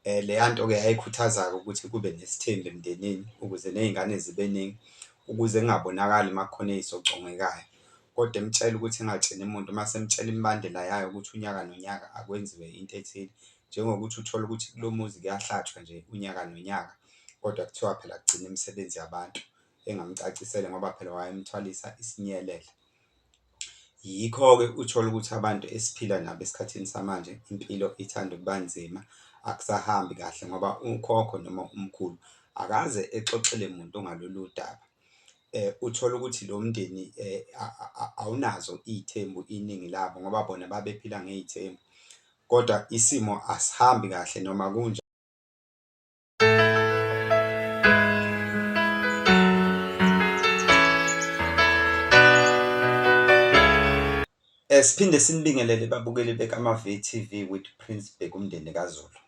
Leya nto-ke yayikhuthaza-ke ukuthi kube nesithembu emndenini ukuze ney'ngane zibe ningi ukuze kungabonakali uma kukhona ey'socongekayo, kodwa emtshela ukuthi engatsheli muntu mase emtshela imibandela yayo ukuthi unyaka nonyaka akwenziwe into ethile. Njengokuthi uthole ukuthi kulo muzi kuyahlatshwa nje unyaka nonyaka, kodwa kuthiwa phela kugcina imisebenzi yabantu engamcacisela ngoba phela wayemthwalisa isinyelele. Yikho-ke uthole ukuthi abantu esiphila nabo esikhathini samanje impilo ithanda ukuba nzima akusahambi kahle ngoba ukhokho noma umkhulu akaze exoxele muntu ngalolu daba. Uthole ukuthi lo mndeni awunazo iy'thembu iningi labo ngoba bona babephila ngey'thembu, kodwa isimo asihambi kahle noma . Siphinde sinibingelele babukeli bekaMavi TV with Prince Bhekumndeni kaZulu.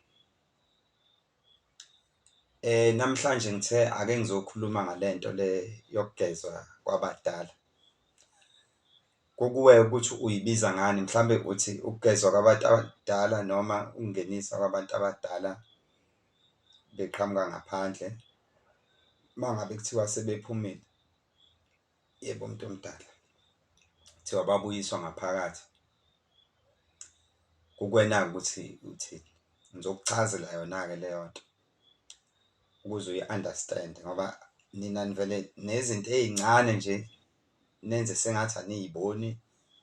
Namhlanje ngithe ake ngizokhuluma ngalento le yokugezwa kwabadala. Kukuwe ukuthi uyibiza ngani, mhlambe uthi ukugezwa kwabantu abadala noma ukungeniswa kwabantu abadala beqhamuka ngaphandle. Uma ngabe kuthiwa sebephumile, yebo mntomdala, kuthiwa babuyiswa ngaphakathi. Kukuwena-ke ukuthi uthini, ngizokuchazela yona-ke leyo nto ukuze uyi-understand-e ngoba nina nivele nezinto ey'ncane nje nenze sengathi aniy'boni,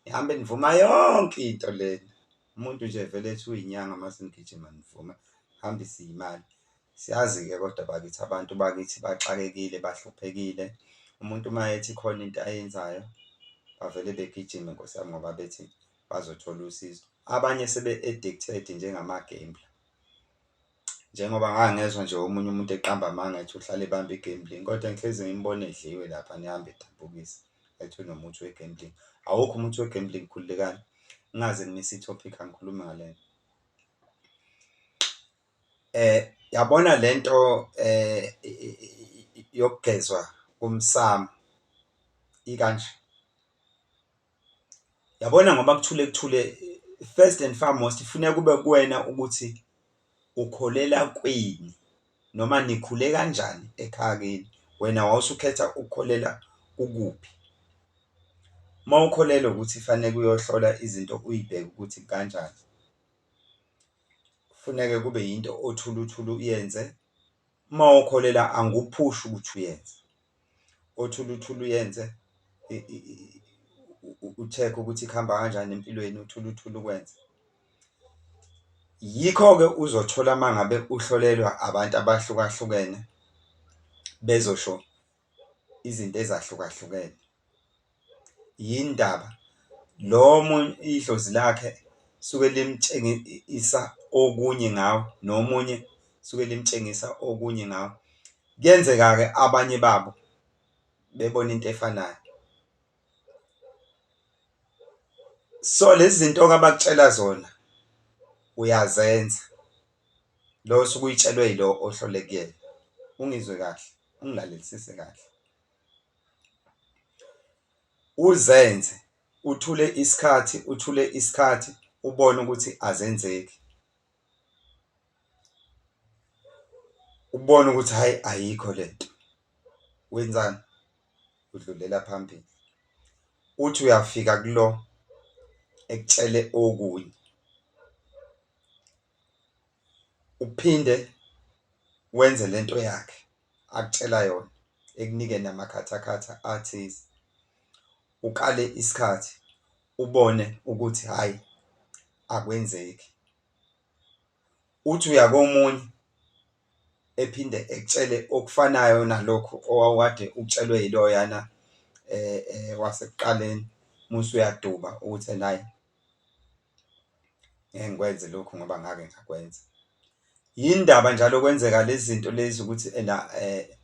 nihambe nivuma yonke into lena. Umuntu nje evele ethi uyinyanga mase nigijima nivuma nihambise iy'mali. Siyazi-ke kodwa bakithi abantu bakithi baxakekile, bahluphekile. Umuntu uma ethi khona into ayenzayo bavele begijime nkosi yami ngoba bethi bazothola usizo. Abanye sebe-addicted njengama-gambler. Njengoba ngake ngezwa nje omunye umuntu eqamba amanga ethi uhlale ebamba i-gambling kodwa ngihlezi ngimbona edliwe laphana ehamba edabukisa ethi unomuthi we-gambling. Awukho umuthi we-gambling khululekani, ngingaze ngimise i-topic angikhulumi ngale nto. Yabona lento yokugezwa komsamo ikanje, yabona ngoba kuthule kuthule first and foremost kufuneka kube kuwena ukuthi ukholela kwini noma nikhule kanjani ekhaya kini, wena wawusukhetha ukukholela kukuphi. Uma ukholelwa ukuthi kufaneke uyohlola izinto uyibheke ukuthi kanjani, kufuneke kube yinto othule uthule uyenze, uma ukholelwa angikuphushi ukuthi uyenze, othule uthule uyenze u-check-e ukuthi kuhamba kanjani empilweni uthule uthule ukwenze. Yikho-ke uzothola uma ngabe uhlolelwa abantu abahlukahlukene bezosho izinto ezahlukahlukene. Yini ndaba? Lo omunye idlozi lakhe suke limtshengisa okunye ngawe nomunye suke limtshengisa okunye ngawe. Kuyenzeka-ke abanye babo bebone into efanayo. So lezi zinto-ke abakutshela zona uyazenza lo osuke uyitshelwe yilo ohlole kuyena. Ungizwe kahle, ungilalelisise kahle. Uzenze uthule isikhathi, uthule isikhathi ubone ukuthi azenzeki, ubone ukuthi hhayi ayikho lento, wenzani? Udlulela phambili. Uthi uyafika kulo ekutshele okunye, uphinde wenze lento yakhe akutshela yona ekunike namakhathakhatha athize, ukale isikhathi ubone ukuthi hhayi akwenzeki. Uthi uya komunye ephinde ekutshele okufanayo nalokhu owawukade ukutshelwe yiloyana wasekuqaleni, muse uyaduba ukuthi ena hhayi ngeke ngikwenze lokhu ngoba ngake ngakwenza. Yini ndaba njalo kwenzeka lezi zinto lezi ukuthi ena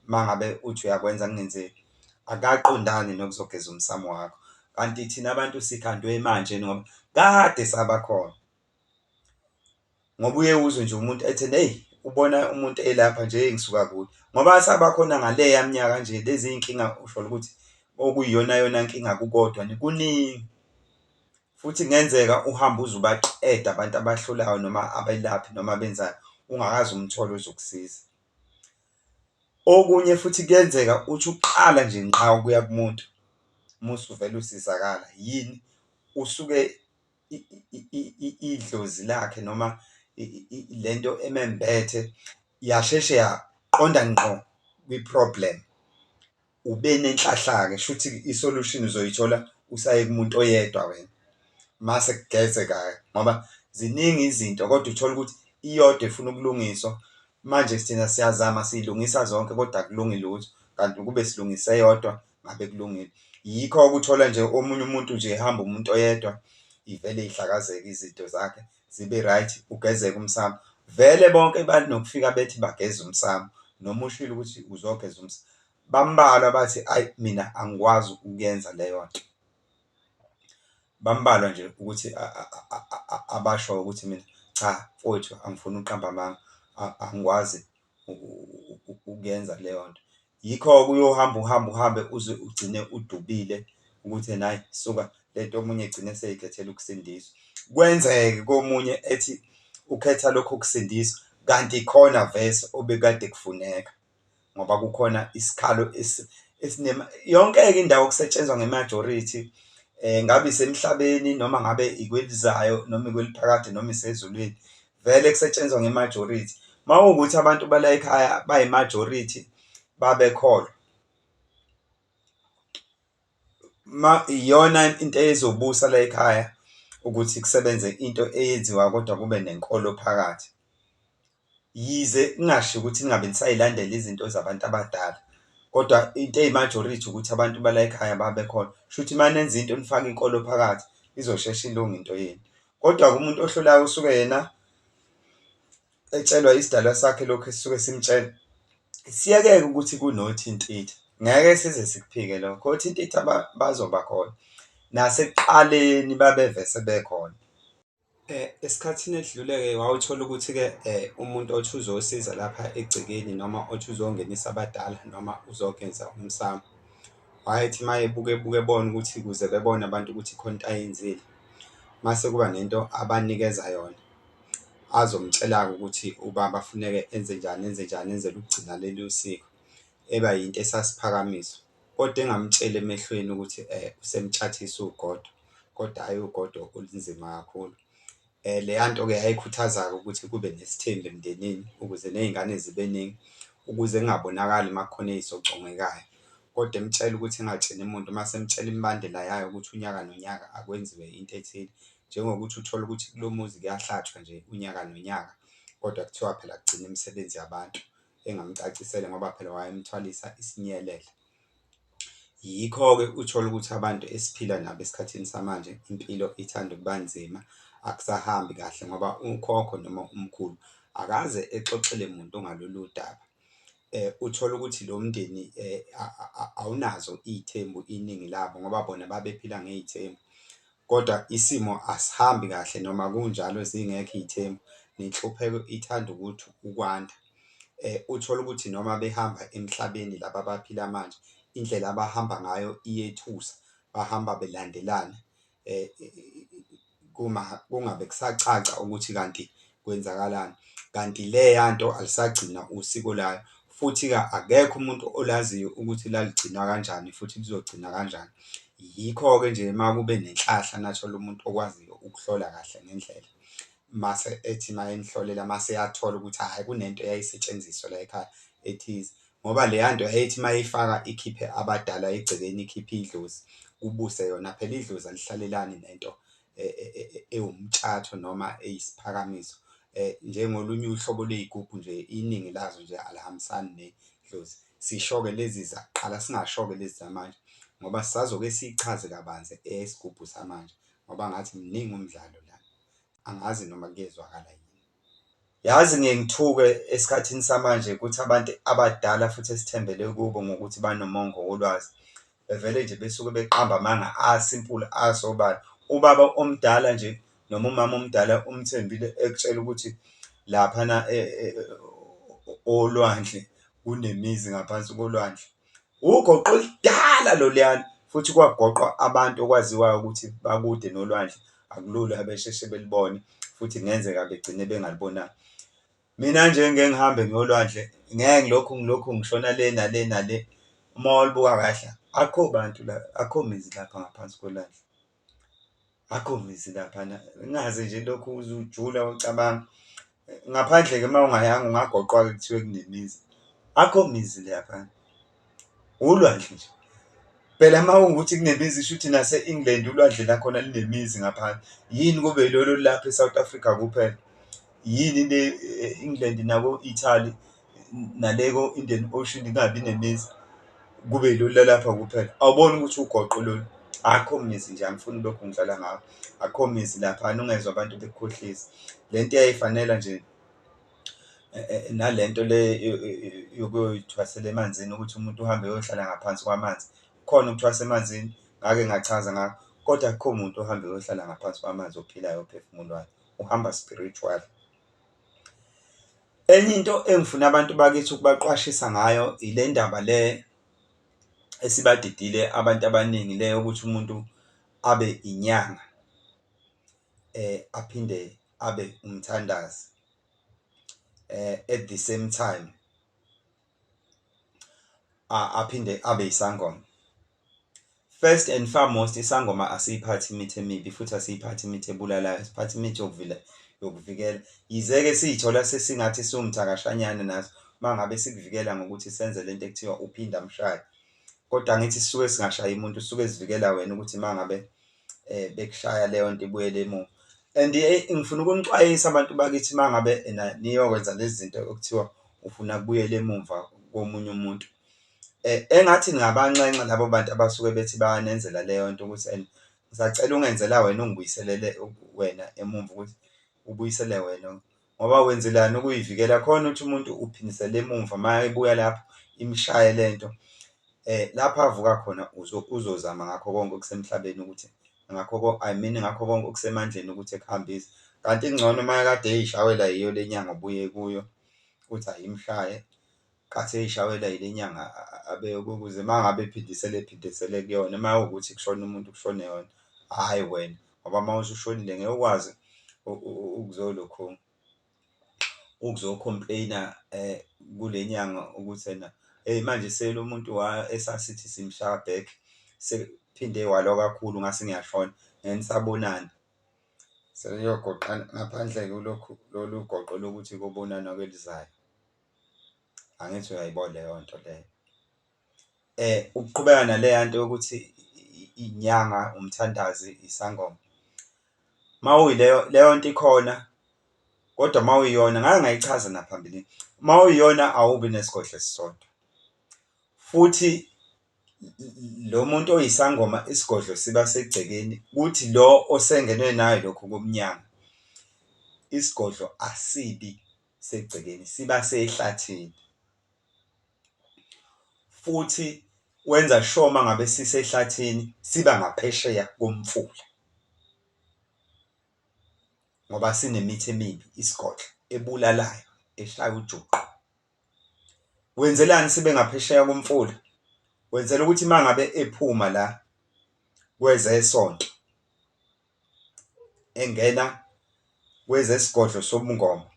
uma ngabe uthi uyakwenza kungenzeki? Akaqondani nokuzogeza umsamo wakho, kanti thina abantu sikhandwe manje ngoba kade saba khona. Ngoba uye uzwe nje umuntu ethi eyi ubona umuntu elapha nje hheyi ngisuka kude, ngoba sabakhona ngaleya minyaka nje lezi iy'nkinga usholo ukuthi okuyiyona yona nkinga kukodwa kuningi. Futhi kungenzeka uhambe uze ubaqede abantu abahlolayo noma abelaphi noma abenzani, ungakaze umthole ozokusiza. Okunye futhi kuyenzeka uthi uqala nje ngqa ukuya kumuntu muse uvele usizakala. Yini? Usuke idlozi lakhe noma lento emembethe yasheshe yaqonda ngqo kwi-problem. Ube nenhlahla-ke, shuthi i-solution uzoyithola usaye kumuntu oyedwa wena, mase kugezeka-ke ngoba ziningi izinto kodwa uthole ukuthi iyodwa efuna ukulungiswa. Manje thina siyazama siyilungisa zonke kodwa akulungi lutho, kanti ukube silungise eyodwa ngabe kulungile. Yikho-ke uthola nje omunye umuntu nje ehamba umuntu oyedwa ivele ihlakazeke izinto zakhe zibe right, kugezeke umsamo. Vele bonke banokufika bethi bageza umsamo noma ushilo ukuthi uzogeza bambalwa abathi ayi mina angikwazi ukuyenza leyo nto. Bambalwa nje ukuthi abashoyo ukuthi mina cha mfowethu angifuni ukuqamba amanga, angikwazi ukuyenza leyo nto. Yikho-ke uyohamba uhambe uhambe uze ugcine udubile ukuthi ena hhayi suka lento omunye egcine eseyikhethela ukusindiswa. Kwenzeke komunye ethi ukhetha lokho kusindiswa kanti ikhona vese obekade kufuneka ngoba kukhona isikhalo yonke-ke indawo kusetshenzwa nge-majority ngabe isemhlabeni noma ngabe ikwelizayo noma ikweliphakade noma isezulwini, vele kusetshenzwa nge-majority. Uma kuwukuthi abantu balayikhaya bayi-majority babekholwa, ma iyona into ezobusa layikhaya ukuthi kusebenze into eyenziwa kodwa kube nenkolo phakathi. Yize ngingasho ukuthi ningabe nisayilandela izinto zabantu abadala kodwa into eyi-majority ukuthi abantu balayikhaya babekhona, kusho ukuthi uma nenza into nifake inkolo phakathi izosheshe ilunge into yenu. Kodwa-ke umuntu ohlolayo usuke yena etshelwa isidalwa sakhe lokhu esisuke simtshela. Siyeke-ke ukuthi kunothintitha, ngeke size sikuphike lokho, othintitha bazoba khona nasekuqaleni babevese bekhona. Esikhathini esidlule-ke wawuthola ukuthi-ke umuntu othi uzosiza lapha egcekeni noma othi uzongenisa abadala noma uzogeza umsamo, wayethi uma ebuka ebuka ebona ukuthi ukuze bebone abantu ukuthi khona into ayenzile, mase kuba nento abanikeza yona azomtshela-ke ukuthi ubaba funeke enze njani enze njani enzele ukugcina lolu siko, eba yinto esasiphakamiso kodwa engamtsheli emehlweni ukuthi usemtshathisa ugodo, kodwa hhayi ugodo olunzima kakhulu. Leya nto-ke yayikhuthaza-ke ukuthi kube nesithembu emndenini ukuze ney'ngane zibe ningi ukuze kungabonakali uma kukhona ey'socongekayo, kodwa emtshela ukuthi engatsheli muntu mase emtshela imibandela yayo ukuthi unyaka nonyaka akwenziwe into ethile. Njengokuthi uthole ukuthi kulo muzi kuyahlatshwa nje unyaka nonyaka, kodwa kuthiwa phela kugcina imisebenzi yabantu, engamcacisela ngoba phela wayemthwalisa isinyelele. Yikho-ke uthole ukuthi abantu esiphila nabo esikhathini samanje impilo ithanda ukuba nzima, akusahambi kahle ngoba ukhokho noma umkhulu akaze exoxele muntu ngalolu daba. Uthole ukuthi lo mndeni awunazo iy'thembu iningi labo ngoba bona babephila ngey'thembu, kodwa isimo asihambi kahle noma kunjalo zingekho iy'thembu nenhlupheko ithanda ukuthi ukwanda. Uthole ukuthi noma behamba emhlabeni laba abaphila manje indlela abahamba ngayo iyethusa, bahamba belandelana kungabe kusacaca ukuthi kanti kwenzakalani, kanti leya nto alusagcinwa usiko layo. Futhi-ke akekho umuntu olaziyo ukuthi laligcinwa kanjani futhi lizogcinwa kanjani. Yikho-ke nje uma kube nenhlahla nathola umuntu okwaziyo ukuhlola kahle ngendlela, mase ethi uma enihlolela mase eyathola ukuthi hhayi kunento eyayisetshenziswa layikhaya ethize, ngoba leya nto yayithi mayifaka ikhiphe abadala egcekeni, ikhiphe idlozi kubuse yona. Phela idlozi alihlalelani nento ewumtshatho noma eyisiphakamiso njengolunye uhlobo lwey'gubhu nje iningi lazo nje alihambisani nedlozi. Sisho-ke lezi zakuqala singasho-ke lezi zamanje ngoba sisazoke siyichaze kabanzi eyesigubhu samanje ngoba ngathi muningi umdlalo la, angazi noma kuyezwakala yini. Yazi ngiye ngithuke esikhathini samanje ukuthi abantu abadala futhi esithembele kubo ngokuthi banomongo wolwazi bevele nje besuke beqamba amanga a-simple asobala. Ubaba omdala nje noma umama omdala umthembile ekutshela ukuthi laphana olwandle kunemizi ngaphansi kolwandle. Ugoqo oludala loluyana futhi kwagoqwa abantu okwaziwayo ukuthi bakude nolwandle, akulula besheshe belibone futhi kungenzeka begcine bengalibonanga. Mina nje ngike ngihambe ngiye olwandle ngeke ngilokhu ngilokhu ngishona le nale nale, uma ulibuka kahle akukho bantu la, akukho mizi lapha ngaphansi kolwandle, akukho mizi laphana. Ungaze nje ulokhu uze ujula ucabanga, ngaphandle-ke uma ungayanga ungagoqwa-ke kuthiwe kunemizi, akukho mizi laphana, ulwandle nje. Phela uma kuwukuthi kunemizi shuthi nase-England ulwandle lakhona lunemizi ngaphansi, yini kube yilolu olulapha e-South Africa kuphela? Yini le e-England nako-Italy nale ko-Indian Ocean kungabi nemizi, kube yilolu lalapha kuphela? Awuboni ukuthi ugoqo lolu? Akukho mizi nje, angifuni ukulokhu ngidlala ngawe, akukho mizi laphana ungezwa abantu bekukhohlisa. Le nto iyayifanela nje nale nto le yokuyoyithwasela emanzini ukuthi umuntu uhambe eyohlala ngaphansi kwamanzi. Kukhona ukuthwasa emanzini, ngake ngachaza ngakho, kodwa akukho muntu ohamba eyohlala ngaphansi kwamanzi ophilayo ophefumulayo, uhamba spiritual. Enye into engifuna abantu bakithi ukubaqwashisa ngayo ile ndaba le esibadidile abantu abaningi le yokuthi umuntu abe inyanga aphinde abe umthandazi at the same time aphinde abe isangoma. First and foremost, isangoma asiyiphathi imithi emibi futhi asiyiphathi imithi ebulalayo, siphatha imithi yokuvikela. Yize-ke siy'thola sesingathi siwumthakashanyana naso uma ngabe sikuvikela ngokuthi senze lento ekuthiwa uphinda amshaye, kodwa angithi sisuke singashayi muntu, sisuke sivikela wena ukuthi uma ngabe bekushaya leyo nto ibuyele emuva. And ngifuna ukunixwayisa abantu bakithi uma ngabe ena niyokwenza lezi zinto okuthiwa ufuna kubuyele emumva komunye umuntu. Engathi ningabanxenxa labo bantu abasuke bethi bayanenzela leyo nto ukuthi ena ngisacela ungenzela wena ungibuyiselele wena emumva ukuthi ubuyisele wena ngoba wenzelani ukuyivikela khona ukuthi umuntu uphindisele emumva uma ebuya lapho imshaye lento lapho avuka khona uzozama ngakho konke okusemhlabeni ukuthi ngakho I mean ngakho konke okusemandleni ukuthi ekuhambise. Kanti kungcono uma kade ey'shawela yiyo le nyanga obuye kuyo ukuthi ayimshaye nkathi eyishawela yile nyanga ukuze uma ngabe ephindisela ephindisele kuyona, uma kuwukuthi kushone umuntu kushone yona, hhayi wena ngoba uma usushonile ngeke ukwazi ukuzolokhu ukuzo-complain-a kule nyanga ukuthi ena eyi manje selo muntu esasithi simshaya back sekuphinde walwa kakhulu ngase ngiyashona, ngeke nisabonana. Seniyogoqana ngaphandle-ke kulokhu lolu goqo lokuthi kobonanwa kwelizayo. Angithi uyayibona leyo nto leyo. Ukuqhubeka naleya nto yokuthi inyanga, umthandazi, isangoma, uma uyileyo leyo nto ikhona kodwa uma uyiyona ngake ngayichaza naphambilini, uma uyiyona awubi nesigodlo esisodwa futhi lo muntu oyisangoma isigodlo siba segcekeni, kuthi lo osengenwe nayo lokhu kobumnyama isigodlo asibi segcekeni siba sehlathini. Futhi wenza sure uma ngabe sisehlathini siba ngaphesheya komfula ngoba sinemithi emibi isigodlo ebulalayo eshaya ujuqu. Wenzelani sibe ngaphesheya komfula? Wenzela ukuthi uma ngabe ephuma la kwezesonto engena kwezesigodlo sobungoma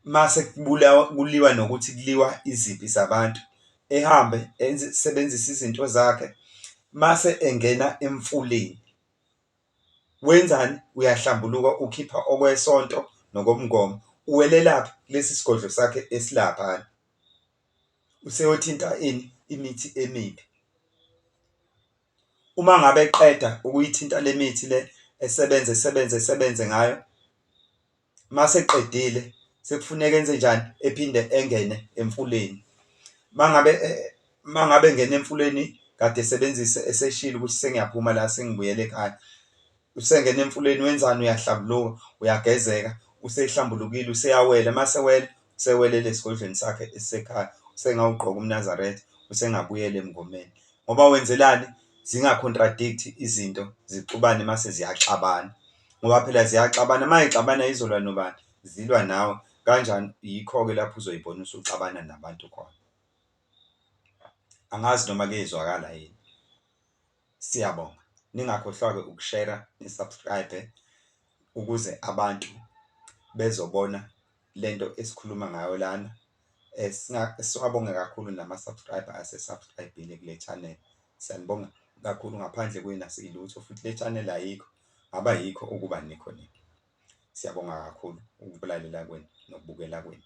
mase kubulawa kuliwa nokuthi kuliwa izimpi zabantu, ehambe enze esebenzise izinto zakhe mase engena emfuleni wenzani? Uyahlambuluka, ukhipha okwesonto nokobungoma, uwelelaphi? Kulesi sigodlo sakhe esilaphana. Useyothinta ini? Imithi emibi. Uma ngabe eqeda ukuyithinta le mithi le esebenze esebenze esebenze ngayo, uma seqedile sekufuneka enze njani? Ephinde engene emfuleni. Uma ngabe uma ngabe engena emfuleni kade esebenzise eseshilo ukuthi sengiyaphuma la sengibuyela ekhaya, usengena emfuleni wenzani? Uyahlambuluka, uyagezeka, usehlambulukile, useyawela, uma esewela usewelele esigodlweni sakhe esisekhaya, usengawugqoka umNazaretha, usengabuyela emngomeni. Ngoba wenzelani? Zinga-contradict izinto, zixubane mase ziyaxabana, ngoba phela ziyaxabana, uma y'xabana zizolwa nobani? Zilwa nawe. Kanjani? Yikho-ke lapho uzoyibona usuxabana nabantu khona. Angazi noma kuyezwakala yini. Siyabonga, ningakhohlwa-ke ukushera ni-subscribe ukuze abantu bezobona lento esikhuluma ngayo lana. Siwabonge kakhulu nama-subscriber ase-subscribe-ile kule channel. Siyanibonga kakhulu, ngaphandle kwenu asilutho futhi le channel ayikho, ngabe ayikho ukuba anikho nina. Siyabonga kakhulu ukulalela kwenu nokubukela kwenu.